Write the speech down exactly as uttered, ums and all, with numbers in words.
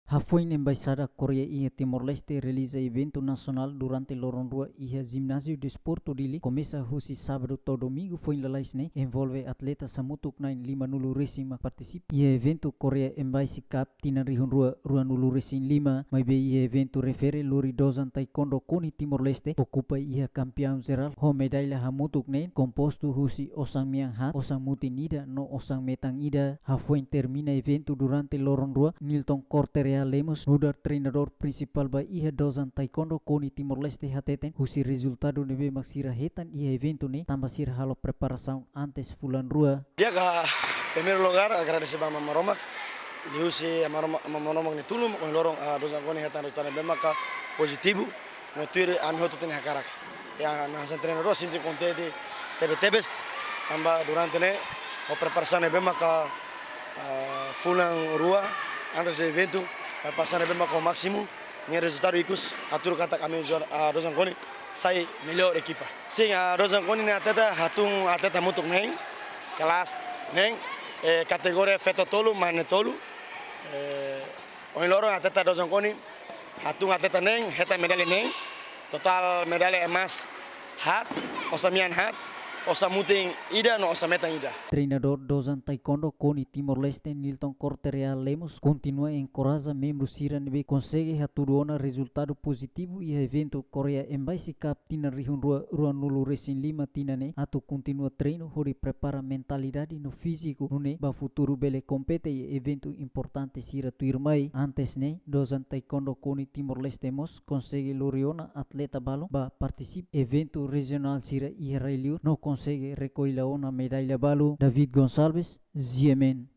Hafoin Embaixada Koreia iha Timor-Leste realiza eventu nasionál durante loron rua iha Jináziu Desportu Dili, komesa husi sábadu to'o domingu foin lalais ne'e, envolve atleta hamutuk na'in lima-nulu resin mak partisipa. Iha eventu Korea Embassy Cup tinan rihun rua, rua-nulu resin lima, maibé iha eventu refere lori dozan taekwondo KONI Timor-Leste okupa iha kampeaun jerál ho medalla hamutuk neen, kompostu husi osan-mean haat, osan-mutin ida no osan-metan ida. Hafoin termina eventu durante loron rua, Nilton Corte Real Lemos, nu'udar treinadór prinsipál ba iha dozan taekwondo KONI Timor-Leste hateten, husi rezultadu ne'ebé mak sira hetan iha eventu ne'e, tanba sira halo preparasaun antes fulan rua. Di'ak, primeiru lugar, agradese ba Aman Maromak. Liuhusi Aman Maromak, Aman Maromak nia tulun, ohin loron, ah, dozan KONI hetan rezultadu ne'ebé maka pozitivu, no tuir ami hotu nia hakarak. Ya, hanesan treinadór sente kontente tebe-tebes, tanba durante ne'e, ho preparasaun ne'ebé maka, ah, fulan rua, antes de eventu, preparasaun ne'ebé maka másimu, nia rezultadu ikus, hatudu katak ami juara, ah, dozan KONI sai mellór ekipa. Sin, ah, dozan KONI nia atleta, hatún atleta hamutuk neen, kelas neen, eh, kategoria feto tolu, mane tolu, eh, ohin loron atleta dozan KONI, hatún atleta neen, hetan medalla neen, totál medalla emás haat, osan-mean haat, osan-mutin ida no osan-metan ida. Treinadór dozan taekwondo KONI Timor-Leste Nilton Corte Real Lemos kontinua enkoraja membru sira ne'ebé konsege hatudu ona rezultadu pozitivu iha eventu Korea Embassy Cup tinan rihun rua, rua-nulu resin lima tinan ne'e atu kontinua treinu hodi prepara mentalidade no fíziku nune'e ba futuru bele kompete iha eventu importante sira tuirmai. Antes ne'e, dozan taekwondo KONI Timor-Leste mós konsege lori ona atleta balun ba partisipa eventu rejionál sira iha rai-liur no konsege rekolla ona medalla balu. David Gonçalves, G M N,